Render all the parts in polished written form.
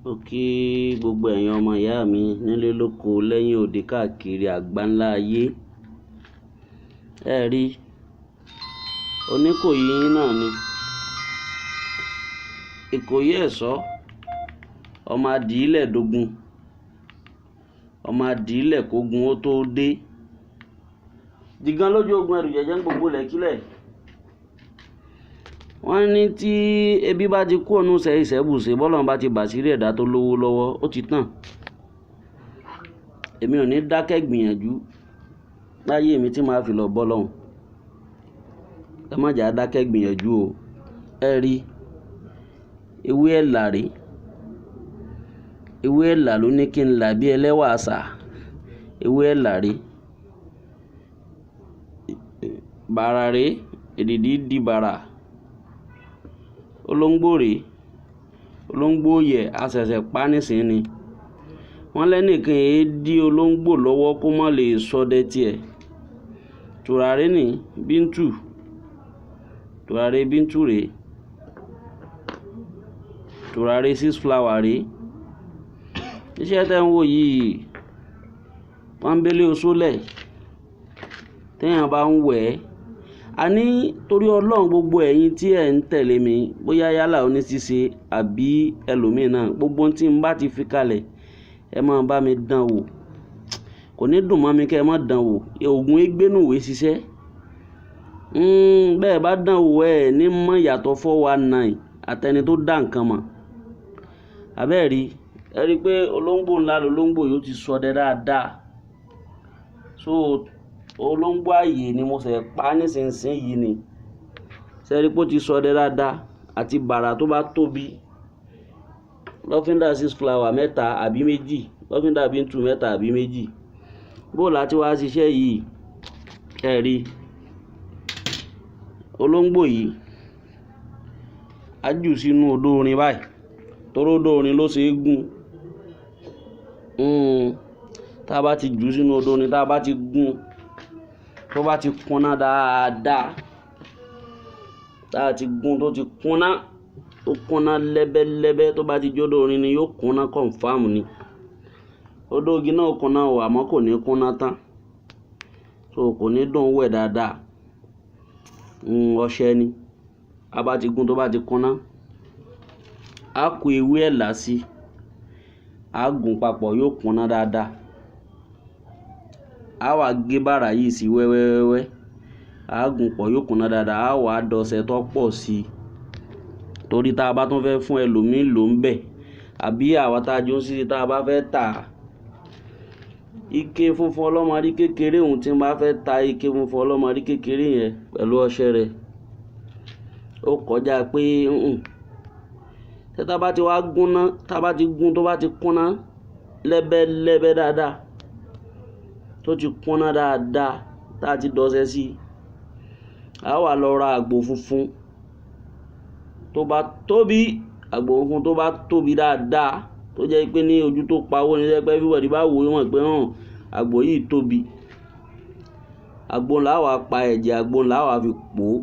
Mo kí gbogbo ẹ̀yin ọmọ ìyá mi nílé lóko lẹ́yìn odi káàkiri àgbáńlá ayé. Ẹ rí, Oníkòyí yín náà ni. Ìkòyí ẹ̀ṣọ́, ọmọ adìílẹ̀ dógún, ọmọ adìílẹ̀ kógun ó tó dé. Jìgan lójú ogun ẹrù jẹ̀jẹ̀ ń gbogbo lẹ̀kílẹ̀. Wọ́n ní tí ebi bá ti kúrò nínú ìṣẹ́ ìṣẹ́bùṣe, bọ́lọ́run bá ti bàṣírí ẹ̀dá tó lówó lọ́wọ́, ó ti tán. Èmi ò ní dákẹ́ gbìyànjú láyé mi tí màá fi lọ bọ́ lọ́hùn. Ẹ má jà dákẹ́ gbìyànjú o. Ẹ rí, ewé ẹ̀là rèé. Ewé ẹ̀là ló ní kí n là bí ẹlẹ́wà àṣà. Ewé ẹ̀là rèé. Bàrà rèé, èdìdí di bàrà. Olóńgbò rèé. Olóńgbò yẹ̀, a ṣẹ̀ṣẹ̀ pa nísìnyí ni. Wọ́n lẹ́nìkan èé dí olóńgbò lọ́wọ́ kó má lè ṣọdẹ tiẹ̀. Tùràrí ní bíntù. Tùràrí bíntù rèé. Tùràrí six flower rèé. Iṣẹ́ tẹ́ ń wò yìí, pọ́nńbélé oṣólẹ̀. Téèyàn bá ń wẹ̀ ẹ́. A ní torí Ọlọ́run gbogbo ẹ̀yin tí ẹ̀ ń tẹ̀lé mi, bóyá yálà oníṣíṣe àbí ẹlòmíì náà, gbogbo ohun tí n bá ti fi kalẹ̀, ẹ máa bá mi dán wò. Kò ní dùn mọ́ mi kí ẹ má dán wò. Ògùn égbénúwé ṣiṣẹ́. Bẹ́ẹ̀ bá dán wò ẹ ní mọ̀ ìyàtọ̀ 419 àtẹni tó dá nǹkan mọ̀. Àbẹ́ẹ̀ rí, ẹ rí pé olóńgbò ńlá lolóńgbò yóò ti ṣọdẹ dáadáa. So olóńgbò ààyè ni mo ṣẹ̀ pa nísinsìnyí ni. Ṣé ẹ rí pé ó ti ṣọdẹ dáadáa àti bàrà tó bá tóbi. Lọ́fíńdà six flower mẹ́ta àbí méjì, lọ́fíńdà bíntù mẹ́ta àbí méjì. Bó la ti wá ṣiṣẹ́ yìí, ẹ rí, olóńgbò yìí á jù sínú odó orin báyìí. Torí odó orin ló ṣe é gún. Tá a bá ti jù sínú odó orin, tá a bá ti gún, tó bá ti kúnná dáadáa, tá a ti gún tó ti kúnná, tó kúnná lẹ́bẹ́lẹ́bẹ́, tó bá ti jó odó orin ni yóò kúnná confirm ni. Odó igi náà ó kúnná o, àmọ́ kò ní kúnná tán. So kò ní dùn wẹ̀ dáadáa. Ọṣẹ ni. A bá ti gún tó bá ti kúnná, á kó ewé ẹ̀là sí, á gún papọ̀ yóò kúnná dáadáa. A wá gé bàrà yìí sí wẹ́wẹ́wẹ́wẹ́. A gún pọ̀ yóò kúnná dáadáa. A wá dọṣẹ tó pọ̀ sí i. Torí tá a bá tún fẹ́ fún ẹlòmíì ló ń bẹ̀, àbí àwa tá a jó sí tá a bá fẹ́ tà. Ike funfun ọlọ́mọrí kékeré òun tí n bá fẹ́ ta ike funfun ọlọ́mọrí kékeré yẹn pẹ̀lú ọṣẹ rẹ̀, ó kọjá pé Tí tá bá ti wá gúnná, tá bá ti gún tó bá ti kúnná lẹ́bẹ́lẹ́bẹ́ dáadáa, tó ti kúnná dáadáa, tá a ti dọṣẹ sí i, a wá lọ ra àgbò funfun tó bá tóbi, àgbò funfun tó bá tóbi dáadáa, tó jẹ́ pé ní ojú tó pa owó ni jẹ́ pé everybody bá wò ó mọ̀ pé hàn, àgbò yìí tóbi. Àgbò ńlá wà pa ẹ̀jẹ̀, àgbò ńlá wà fi pò ó,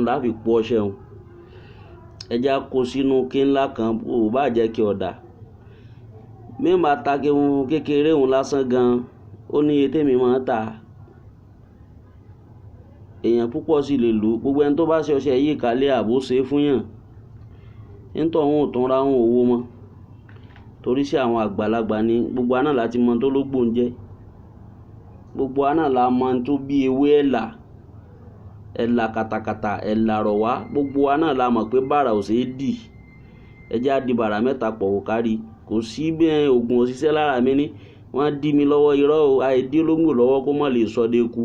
ńlá fi po ọṣẹ òun. Ẹ jẹ́ á kó sínú ike ńlá kan, ò bá jẹ́ kí ọ̀dà. Bí n bá ta ike funfun kékeré òun lásán gan, ó ní iye tí èmi máa ń tà. Èèyàn púpọ̀ sì lè lò ó. Gbogbo ẹni tó bá ṣe ọṣẹ yìí kalẹ̀ àbó ṣe fún yàn. Nítọ̀hún ò tún ráhùn owó mọ́. Torí sí àwọn àgbàlagbà ni gbogbo wa náà la ti mọ ohun tó lógbò ń jẹ́. Gbogbo wa náà la mọ ohun tó bí ewé ẹ̀là, ẹ̀là kàtàkàtà, ẹ̀là rọ̀wá. Gbogbo wa náà la mọ̀ pé bàrà ò ṣe é dì. Ẹ jẹ́ á di bàrà mẹ́ta pọ̀ wò kárí. Kò sí bí ògùn ò ṣiṣẹ́ lára mi ní. Wọ́n dí mi lọ́wọ́ irọ́ o. Àìdí olóńgbò lọ́wọ́ kó má lè ṣọdẹ kú.